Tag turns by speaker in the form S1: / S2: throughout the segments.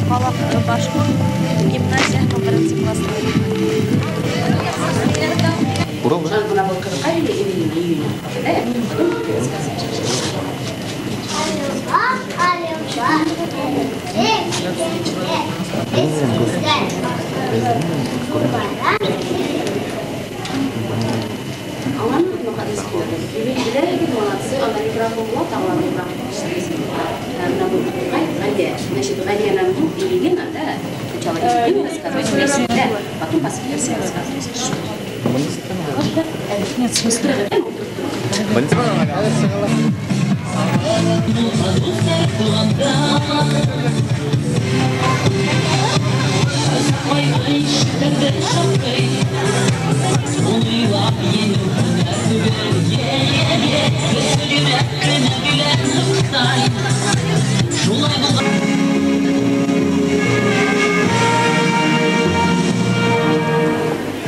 S1: Башҡорт гимназияһының беренсе класында.
S2: Значит, Галия нам и Елена, да? Сначала Елена рассказывает, да, потом по версии рассказывать.
S3: Нет смысла.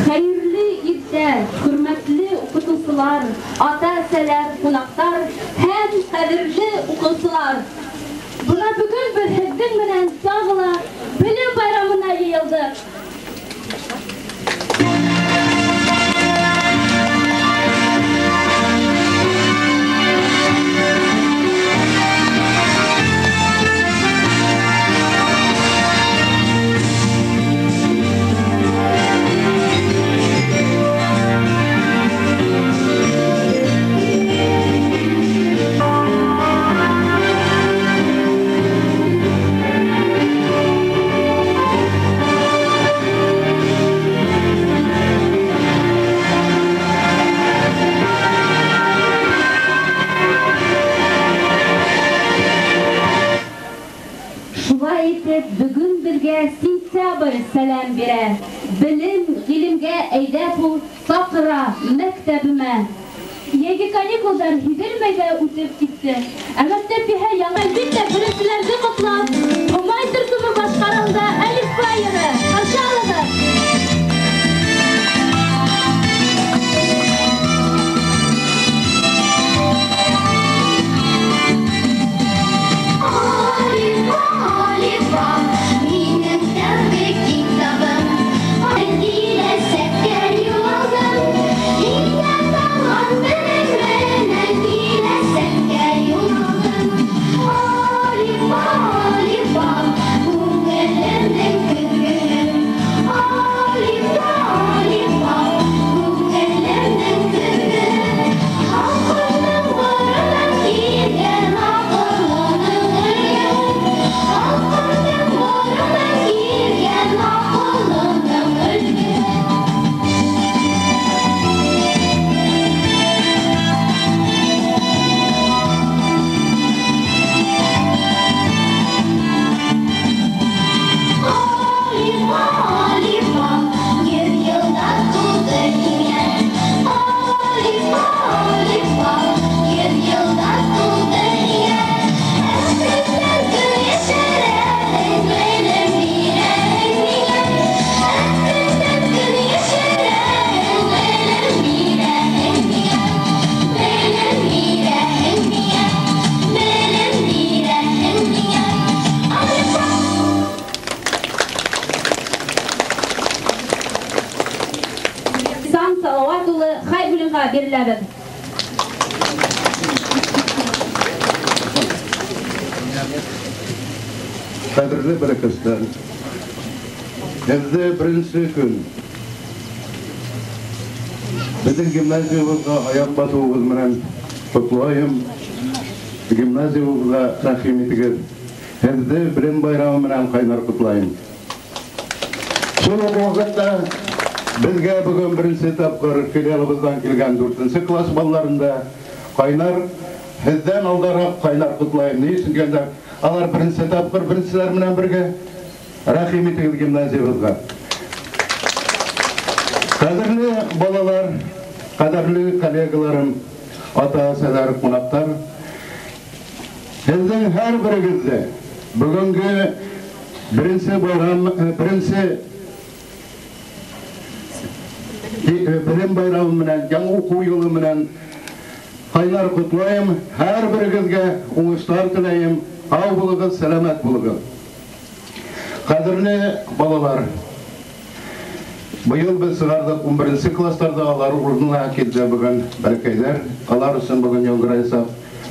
S4: Хәйерле иртә, хөрмәтле уҡытыусылар, ата-әсәләр, ҡунаҡтар һәм ҡәҙерле уҡыусылар. Бына бөгөн беҙ һеҙҙең менән тағы ла белем байрамына йыйылдыҡ. Бөгөн беҙгә сентябрь сәләм бирә. Белем ғилемгә әйҙәп ул саҡыра мәктәбемә. Йәйге каникулдар һиҙелмәй ҙә үтеп китте. Ә мәктәп иһә яңы, әлбиттә, беренселәрҙе ҡотлап, Һомай төркөмө башҡарыуында Әлифба йыры. Ҡаршы алығыҙ. Биреләбеҙ.
S5: Ҡәҙерле бәләкәстәр, һеҙҙе беренсе көн беҙҙең гимназиябыҙға аяҡ баҫыуығыҙ менән ҡотлайым. Гимназиябыҙға рәхим итегеҙ. Һеҙҙе белем байрамы менән ҡайнар ҡотлайым. Шул уҡ ваҡытта беҙгә бөгөн беренсе тапҡыр филиалыбыҙҙан килгән 4-нсе класс балаларында ҡайнар, һеҙҙән алдараҡ ҡайнар ҡотлайым. Ни өсөн тигәндә, алар беренсе тапҡыр беренселәр менән бергә. Рәхим итегеҙ гимназиябыҙға. Ҡәҙерле балалар, ҡәҙерле коллегаларым, ата-әсәләр, ҡунаҡтар, һеҙҙең һәр берегеҙҙе бөгөнгө беренсе байрам, беренсе белем байрамы менән, яңы уҡыу юлы менән ҡайнар ҡотлайым. Һәр берегеҙгә уңыштар теләйем. Һау булығыҙ, сәләмәт булығыҙ. Ҡәҙерле балалар, быйыл беҙ сығарҙыҡ 11 кластарҙа, алар урынына килде бөгөн бәләкәйҙәр. Алар өсөн бөгөн яңғыраясаҡ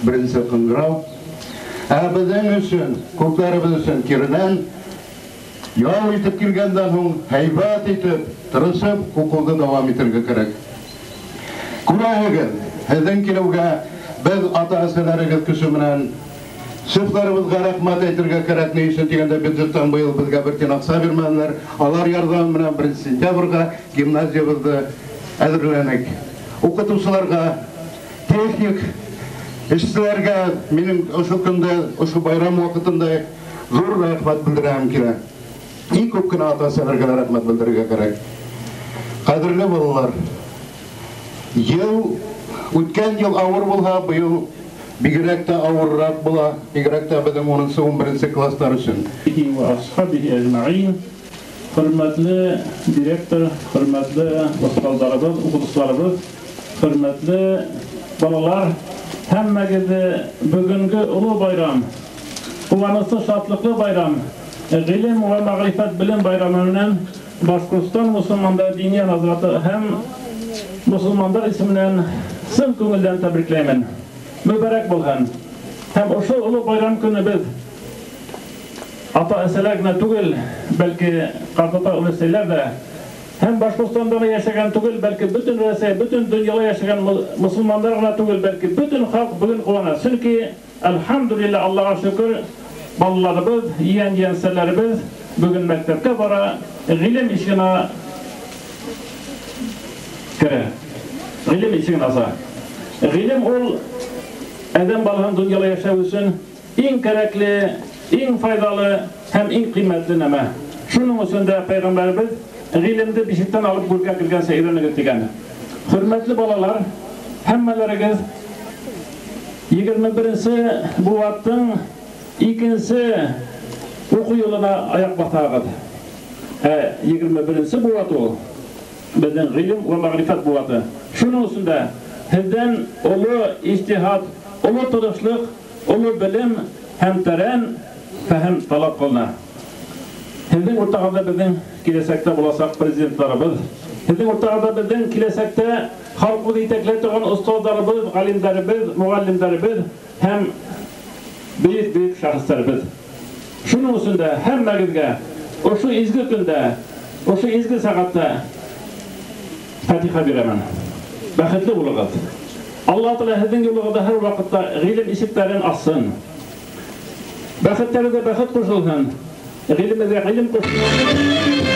S5: беренсе ҡыңғырау. Ә беҙҙең өсөн, күптәребеҙ өсөн киренән ял итеп килгәндән һуң һәйбәт итеп, тырышып уҡыуҙы дауам итергә кәрәк. Күрәһегеҙ, һеҙҙең килеүгә беҙ ата-әсәләрегеҙ көсө менән шефларыбыҙға рәхмәт әйтергә кәрәк. Ни өсөн тигәндә, бюджеттан быйыл беҙгә бер тин аҡса бирмәнеләр. Алар ярҙамы менән 1 сентябргә гимназиябыҙҙы әҙерләнек. Уҡытыусыларға, техник эшселәргә минең ошо көндә, ошо байрам ваҡытында ҙур рәхмәт белдерәһем килә. Иң күп кенә ата-әсәләргә лә рәхмәт белдерергә кәрәк. Ҡәҙерле балалар, йыл үткән йыл ауыр булһа, быйыл бигерәк тә ауырыраҡ була, бигерәк тә беҙҙең 10-11 кластар өсөн.
S3: Хөрмәтле директор, хөрмәтле остаздарыбыҙ, уҡытыусыларыбыҙ, хөрмәтле балалар, һәммәгеҙҙе бөгөнгө оло байрам, ҡыуаныслы, шатлыҡлы байрам, ғилем вә мәғрифәт белем байрамы менән Башҡортостан мосолмандар диния назараты һәм мосолмандар исеменән сын күңелдән тәбрикләймен. Мөбәрәк булһын. Һәм ошо оло байрам көнө беҙ ата-әсәләр генә түгел, бәлки ҡартата өләсәйләр ҙә һәм Башҡортостанда ғына йәшәгән түгел, бәлки бөтөн Рәсәй, бөтөн донъяла йәшәгән мосолмандар ғына түгел, бәлки бөтөн халҡ бөгөн ҡыуана. Сөнки әлхәмдүлилләһ, Аллаға шөкөр, балаларыбыҙ, ейән-ейәнсәләребеҙ бөгөн мәктәпкә бара, ғилем ишегенә керә, ғилем ишеген аса. Ғилем ул әҙәм балаһының донъяла йәшәү өсөн иң кәрәкле, иң файҙалы һәм иң ҡиммәтле нәмә. Шуның өсөн дә пәйғәмбәребеҙ ғилемде бишектән алып гүргә кергәнсә өйрәнегеҙ тигән. Хөрмәтле балалар, һәммәләрегеҙ 21-нсе быуаттың икенсе уҡыу юлына аяҡ баҫағыҙ. Ә 21-нсе быуат ул беҙҙең ғилем вә мәғрифәт быуаты. Шуның өсөн дә һеҙҙән оло ижтиһад, оло тырышлыҡ, оло белем һәм тәрән фәһем талап ҡылына. Һеҙҙең уртағыҙҙа беҙҙең киләсәктә буласаҡ президенттарыбыҙ, һеҙҙең уртағыҙҙа беҙҙең киләсәктә халҡыбыҙҙы етәкләй торған остаздарыбыҙ, ғалимдарыбыҙ, мөғәллимдарыбыҙ һәм бөйөк-бөйөк шәхестәребеҙ. Шуның өсөн дә һәммәгеҙгә ошо изге көндә, ошо изге сәғәттә фатиха бирәмен. Бәхетле булығыҙ. Аллаһ Тәғәлә һеҙҙең юлығыҙҙа һәр ваҡытта ғилем ишектәрен асһын. Бәхеттәрегеҙгә бәхет ҡушылһын. Ғилемегеҙгә ғилем ҡушылһын.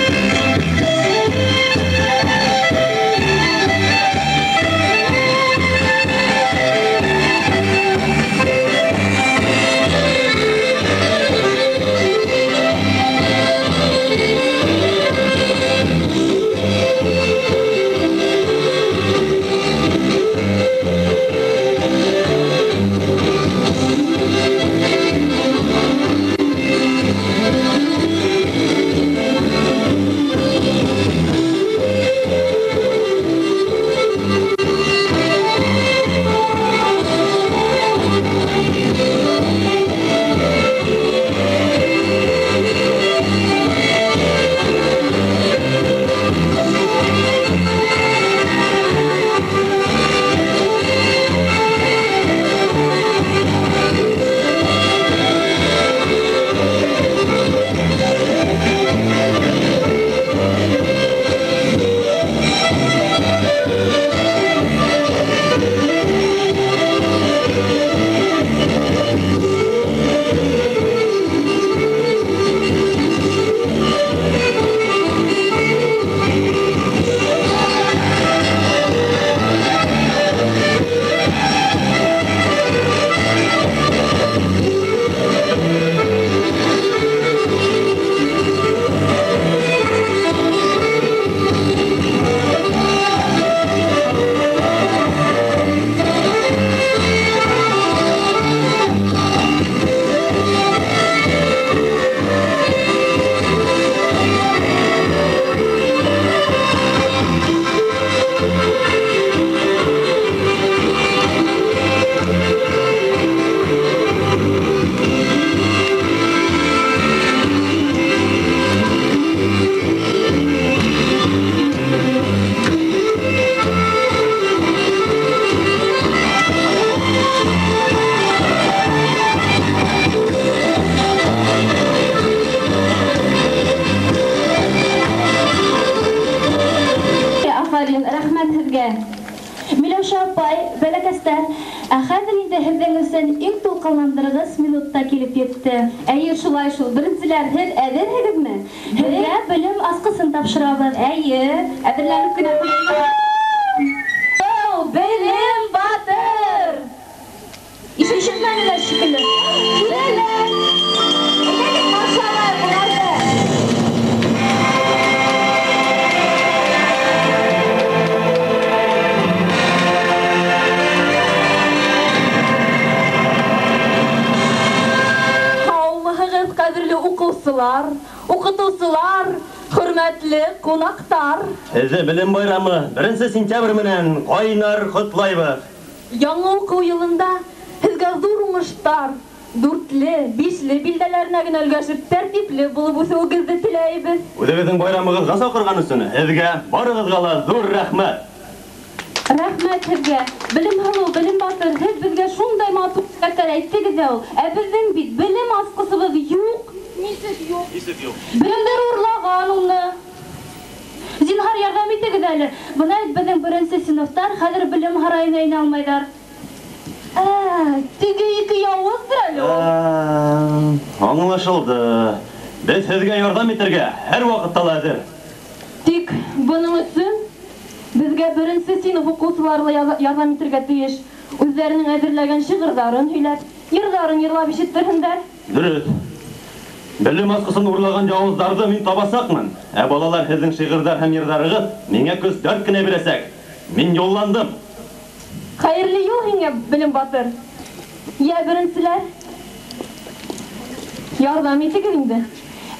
S4: Рәхмәт һеҙгә. Миләүшә апай, бәләкәстәр, ә хәҙер инде һеҙҙең өсөн иң тулҡынландырғыс минутта килеп етте. Әйе, шулай шул. Беренселәр, һеҙ әҙерһегеҙме? Һеҙгә белем асҡысын тапшырабыҙ. Әйе, әҙерләнеп кенә ҡуйығыҙ. Белем батыр! Ишетмәнеләр шикелле. Киләләр! Әйҙәгеҙ, ҡаршы алайыҡ уларҙы.
S6: Һаумыһығыҙ, ҡәҙерле уҡыусылар, уҡытыусылар, хөрмәтле ҡунаҡтар.
S7: Һеҙҙе белем байрамы 1 сентябрь менән ҡайнар ҡотлайбыҙ.
S6: Яңы уҡыу йылында һеҙгә ҙур уңыштар, 4-ле, 5-ле билдәләренә генә өлгәшеп, тәртипле булып үҫеүегеҙҙе теләйбеҙ.
S7: Үҙегеҙҙең байрамығыҙға саҡырған өсөн һеҙгә барығыҙға ла ҙур рәхмәт.
S4: Рәхмәт һеҙгә. Белем һылыу, белем батыр, һеҙ беҙгә шундай матур теләктәр әйттегеҙ ҙә ул. Ә беҙҙең бит белем асҡысыбыҙ юҡ.
S6: Нисек юҡ?
S7: Нисек юҡ?
S4: Белемдәр урлаған уны. Зинһар, ярҙам итегеҙ әле. Бына бит беҙҙең беренсе синыфтар хәҙер белем һарайына инә алмайҙар.
S6: Теге ике яуыздыр әле ул.
S7: Аңлашылды. Беҙ һеҙгә ярҙам итергә һәр ваҡытта ла әҙер.
S6: Тик бының өсөн беҙгә беренсе синыф уҡыусылары ла ярҙам итергә тейеш. Үҙҙәренең әҙерләгән шиғырҙарын һөйләп, йырҙарын йырлап ишеттерһендәр.
S7: Дөрөҫ. Белем асҡысын урлаған яуыздарҙы мин табасаҡмын. Ә балалар, һеҙҙең шиғырҙар һәм йырҙарығыҙ миңә көс дәрт кенә бирәсәк. Мин юлландым.
S6: Хәйерле юл һиңә, белем батыр. Йә, беренселәр, ярҙам итегеҙ инде.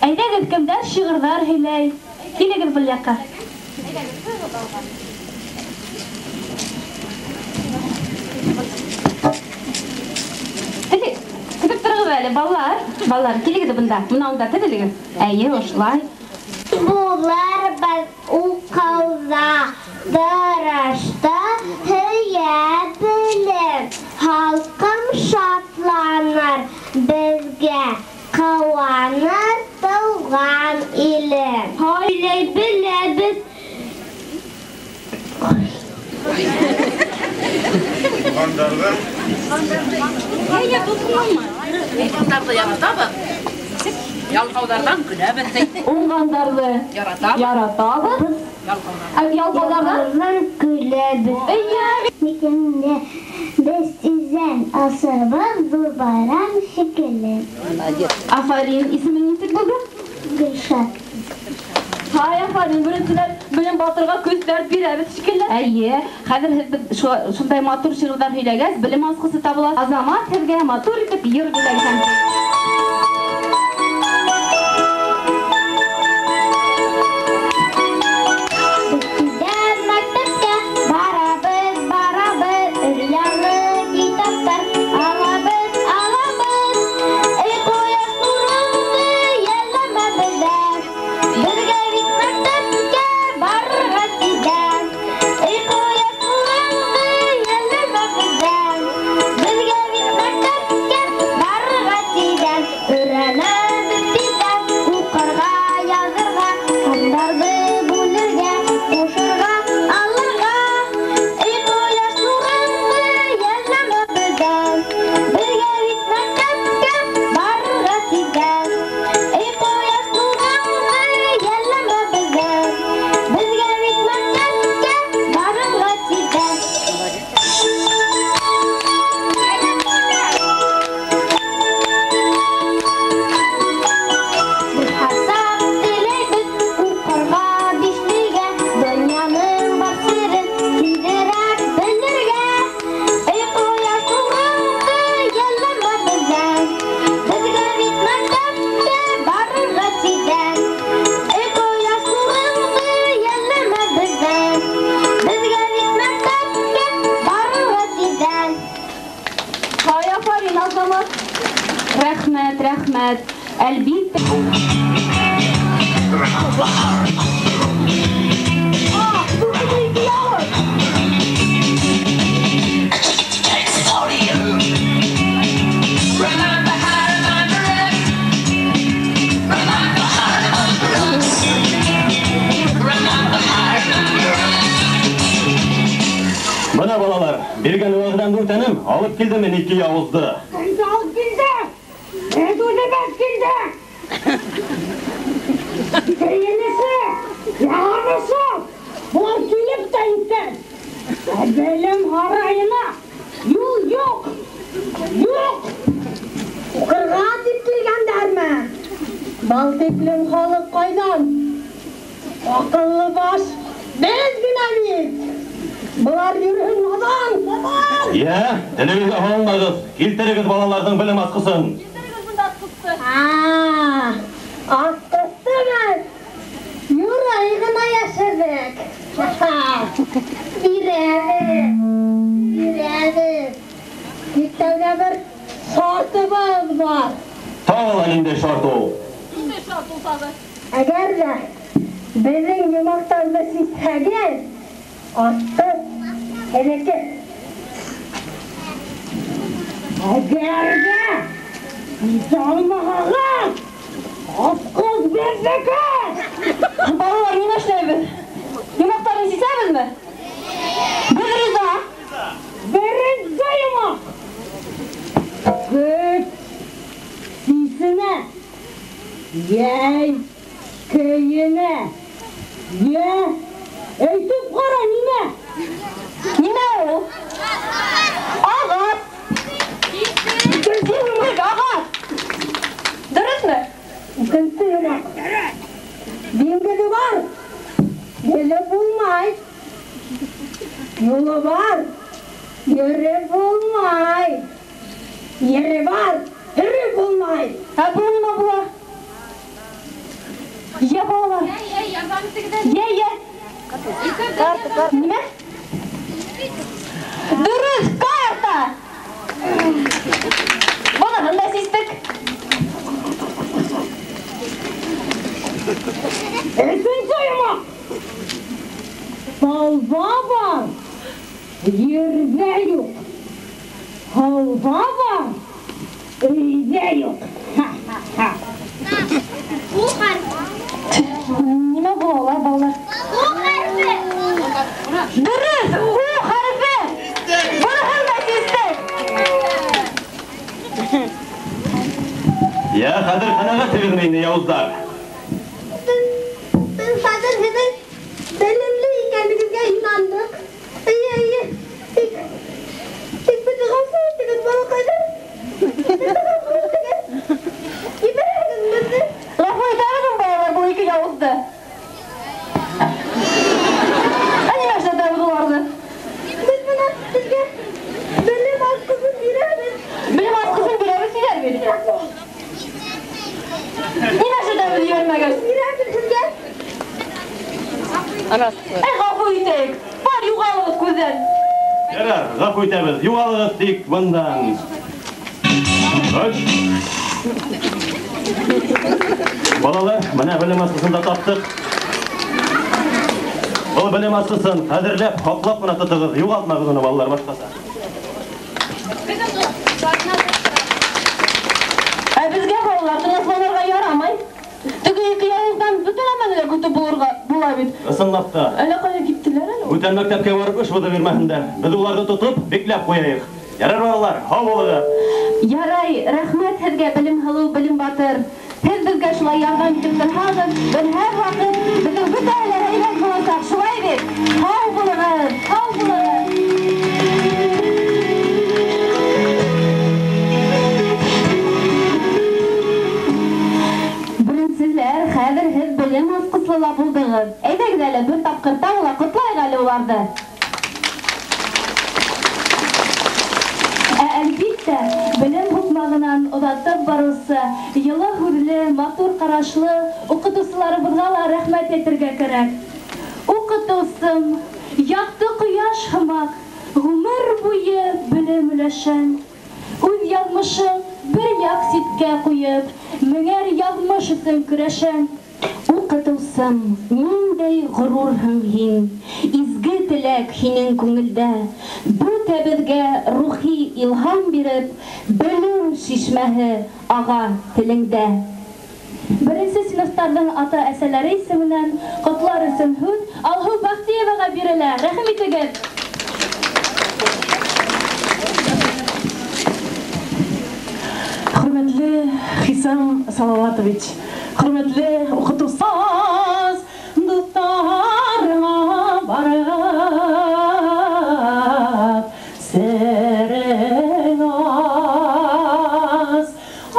S4: Әйҙәгеҙ, кемдәр шиғырҙар һөйләй? Килегеҙ был яҡҡа. Көтөп тороғоҙ әле, балалар. Балалар, килегеҙ бында. Бына унда теҙелегеҙ. Әйе, ошолай.
S8: Булырбыҙ уҡыуҙа, тырышты, һөйә белем. Халҡым шатланыр, беҙгә ҡыуаныр тыуған илем. Һөйләй беләбеҙ.
S2: Уңғандарҙы яратабыҙ, ялҡауҙарҙан көләбеҙ.
S6: Уңғандарҙы
S2: яратабыҙ.
S6: Яратабыҙ. Ялҡауҙарҙан
S8: көләбеҙ. Микәнле беҙ тиҙҙән асырбыҙ ҙур байрам шикелле.
S4: Афарин, исемең нисек булды?
S8: Гөлшат.
S6: Һай, афарин, беренселәр белем батырға көс дәрт бирәбеҙ шикелле.
S4: Әйе, хәҙер һеҙ шундай матур шиғырҙар һөйләгәс, белем асҡысы табыла. Азамат һеҙгә матур итеп йыр бүләк итәм. Рәхмәт, рәхмәт. Әлбиттә.
S7: Биргән вәғәҙәмде үтәнем, алып килдем мин ике яуызды.
S9: Ҡайҙа алып килдең? Беҙ үҙебеҙ килдек. Кейенесе, яғынысы, былар килеп тә еткән. Ә белем һарайына юл юҡ, юҡ.
S10: Уҡырға тип килгәндәрме? Был тиклем халыҡ ҡайҙан? Аҡыллы баш беҙ генә бит. Былар йөрөһөн наҙан, наҙан.
S7: Йә, телегеҙгә һалынмағыҙ, килтерегеҙ балаларҙың белем асҡысын.
S6: Килтерегеҙ бында асҡысты.
S10: Асҡысты беҙ юрай ғына йәшерҙек. Бирәбеҙ, бирәбеҙ. Тик тәүҙә бер шартыбыҙ бар.
S7: Тағы ла ниндәй шарт ул?
S6: Ниндәй шарт ул тағы?
S10: Әгәр ҙә беҙҙең йомаҡтарҙы сисһәгеҙ, асҡыс һеҙҙеке.
S9: Әгәр ҙә сисә алмаһағыҙ, асҡыс беҙҙеке.
S6: Балалар, нимә эшләйбеҙ? Йомаҡтарҙы сисәбеҙме? Беҙ риза.
S9: Беренсе йомаҡ. Көҙ сисенә, йәй кейенә. Йә, әйтеп ҡара, нимә?
S6: Нимә ул? Ағас. Икенсе йомаҡ, ағас. Дөрөҫмө?
S10: Икенсе йомаҡ. Диңгеҙе бар, еле булмай. Юлы бар, ере булмай. Ере бар, ере булмай.
S6: Ә был нимә була? Йә, балалар. Йә, йә. Нимә? Дөрөҫ, карта. Быныһын да систек.
S9: Өсөнсө йомаҡ. Тауҙа бар, ерҙә юҡ. Һыуҙа бар, өйҙә юҡ. Ха-ха-ха.
S8: У хәрефе.
S6: Нимә була улар, балалар?
S8: У хәрефе.
S6: Дөрөҫ, У хәрефе. Быныһын да систек.
S7: Йә, хәҙер ҡәнәғәтһегеҙме инде, яуыздар?
S10: Беҙ хәҙер һеҙҙең белемле икәнегеҙгә инандыҡ. Эйе, эйе. Тик беҙҙе ғәфү итегеҙ, балаҡайҙар. Беҙҙе ғәфү итегеҙ. Ебәрәгеҙ беҙҙе.
S6: Ғәфү итәбеҙме, балалар, был ике яуызды? Ә нимә эшләтәбеҙ уларҙы?
S10: Беҙ бына һеҙгә белем асҡысын бирәбеҙ.
S6: Белем асҡысын бирәбеҙ тиҙәр бит. Нимә эшләтәбеҙ ебәрмәгәс?
S10: Бирәбеҙ һеҙгә.
S6: Әй, ғәфү итәйек. Бар, юғалығыҙ күҙҙән.
S7: Ярар, ғәфү итәбеҙ. Юғалығыҙ тик бындан. Балалар, бына белем асҡысын да таптыҡ. Был белем асҡысын ҡәҙерләп, һаҡлап ҡына тотоғоҙ, юғалтмағыҙ уны, балалар, башҡаса.
S6: Ә беҙгә, балалар, тынысланырға ярамай. Теге ике яуыздан бөтә нәмәне лә көтөп булырға була бит.
S7: Ысынлап та.
S6: Әллә ҡайҙа киттеләр әле?
S7: Бүтән мәктәпкә барып эш боҙо бирмәһендәр. Беҙ уларҙы тотоп, бикләп ҡуяйыҡ. Ярар, балалар, һау булығыҙ.
S4: Ярай, рәхмәт һеҙгә, белем һылыу, белем батыр. Һеҙ беҙгә шулай ярҙам итеп торһағыҙ, беҙ һәр ваҡыт беҙҙең бөтәһе лә һәйбәт буласаҡ, шулай бит? Һау булығыҙ, һау булығыҙ. Беренселәр, хәҙер һеҙ белем асҡыслы ла булдығыҙ. Әйҙәгеҙ әле бер тапҡыр тағы ла ҡотлайыҡ әле уларҙы. Ә әлбиттә, белем һуҡмағынан оҙатып барыусы, йылы һүҙле, матур ҡарашлы уҡытыусыларыбыҙға ла рәхмәт әйтергә кәрәк. Уҡытыусым, яҡты ҡояш һымаҡ, ғүмер буйы белем өләшән. Үҙ яҙмышын бер яҡ ситкә ҡуйып, меңәр яҙмыш өсөн көрәшән. Уҡытыусым, ниндәй ғорурһың һин, изге теләк һинең күңелдә, бөтәбеҙгә рухи илһам биреп, белем шишмәһе аға телеңдә. Беренсе синыфтарҙың ата-әсәләре исеменән ҡотлар өсөн һүҙ Алһыу Бәхтиеваға бирелә. Рәхим итегеҙ.
S11: Хөрмәтле Хисам Салаватович, хөрмәтле уҡытыусыз, дуҫтарыңа барып, серең ас,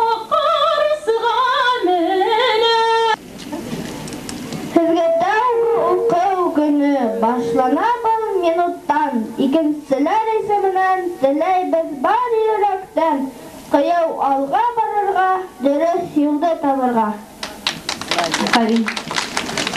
S11: аҡарсыға менә.
S10: Һеҙгә тәүге уҡыу көнө башлана был минуттан. Икенселәр исеменән теләйбеҙ бар йөрәктән. Ҡыйыу алға барырға, дөрөҫ юлды табырға.
S4: Афарин.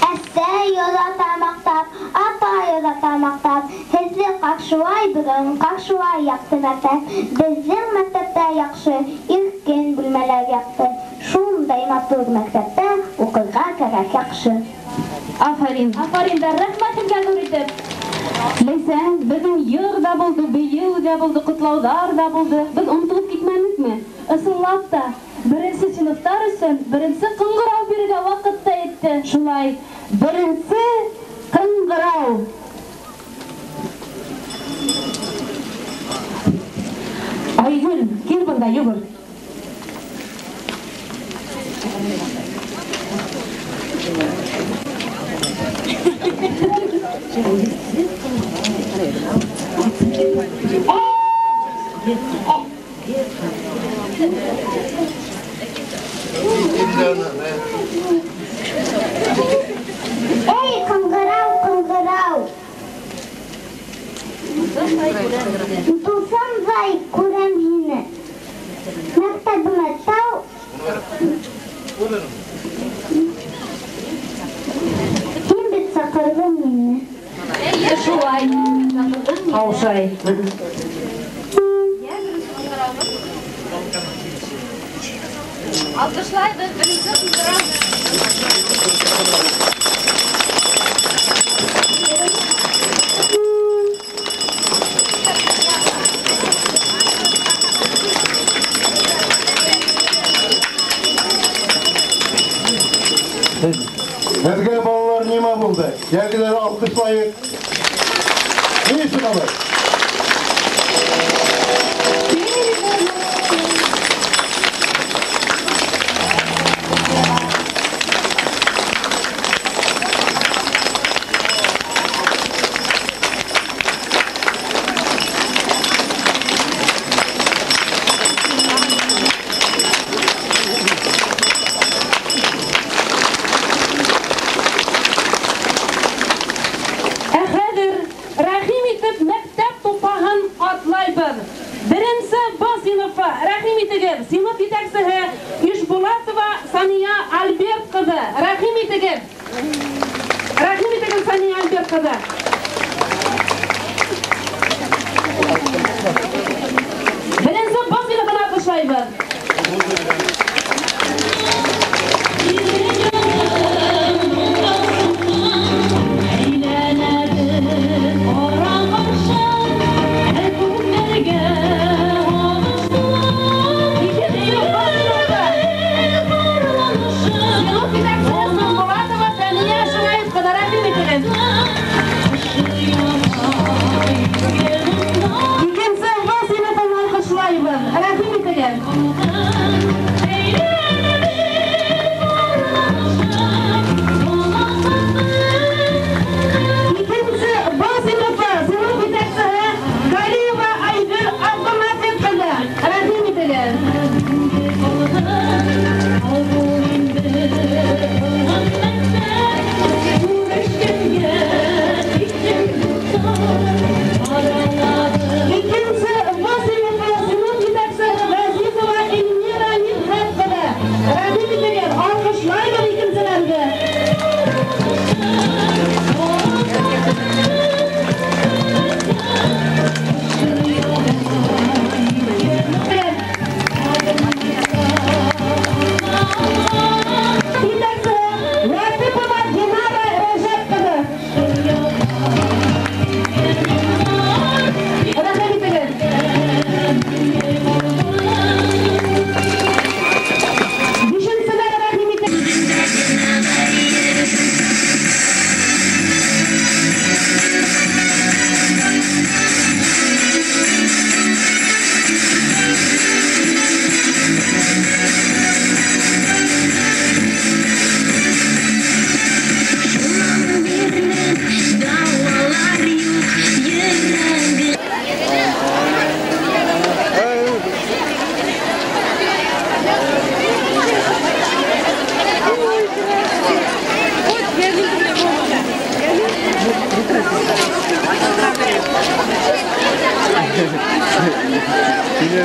S8: Әсәй оҙата маҡтап, атай оҙата маҡтап, һеҙҙе ҡаршылай бөгөн, ҡаршылай яҡты мәктәп. Беҙҙең мәктәптә яҡшы, иркен бүлмәләр яҡты. Шундай матур мәктәптә уҡырға кәрәк яҡшы.
S4: Афарин. Афариндар, рәхмәт һеҙгә ҙур итеп. Ләйсән, беҙҙең йыр ҙа булды, бейеү ҙә булды, ҡотлауҙар ҙа булды. Беҙ онотолоп китмәнекме? Ысынлап та, беренсе синыфтар өсөн беренсе ҡыңғырау бирергә ваҡыт та етте. Шулай, беренсе ҡыңғырау.
S11: Айгөл, кил бында, йүгер.
S8: Эй, ҡыңғырау, ҡыңғырау! Тулсамдай күрәм һине. Мәктәбемә тау... Һин бит саҡырҙың мине.
S4: Шулай.
S9: Ҡаушай.
S1: Алҡышлайбыҙ беренсе ҡыңғырау.
S5: Һеҙгә балалар нимә булды? Йәгеҙ алҡышлайыҡ. Ни өсөн алай?
S11: Ә хәҙер рәхим итеп мәктәп тупаһын атлайбыҙ. Беренсе Б синыфы, рәхим итегеҙ. Синыф етәксеһе Ишбулатова Сания Альберт ҡыҙы. Рәхим итегеҙ. Рәхим итегеҙ, Сания Альберт ҡыҙы. Беренсе Б синыфын алҡышлайбыҙ.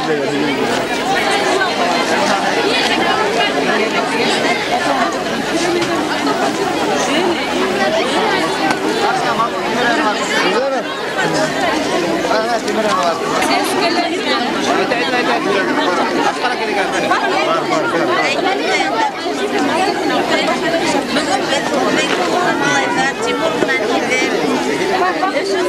S12: Өфө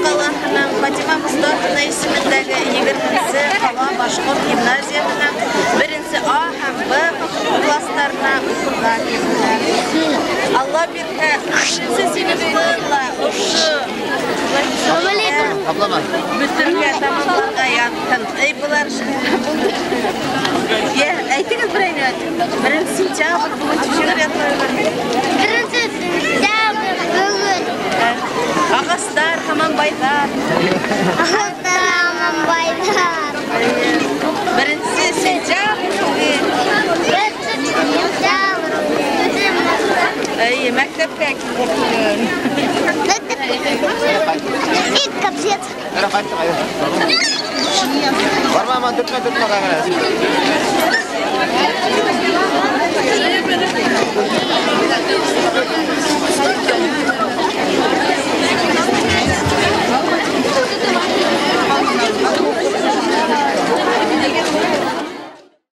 S12: ҡалаһының Фатима Мостафина исемендәге 20-нсе ҡала башҡорт гимназияһының 1-нсе А һәм Б кластарына уҡырға килделәр. Алла бирһә, 3-нсе синыфты ла ошо бөтөргә, тамамларға яҙһын. Эй, былар Йә, әйтегеҙ берәйне. 1 сентябрь бөгөн шиғыр ятлайбыҙ.
S8: 1 сентябрь бөгөн.
S12: Ағастар һаман байҙар.
S8: Ағастар һаман байҙар.
S12: 1 сентябрь бөгөн.
S8: 1 сентябрь бөгөн.
S12: Эйе, мәктәпкә килдек бөгөн.
S8: И капец.
S13: Барма, төртмә, төртмә ҡағыра.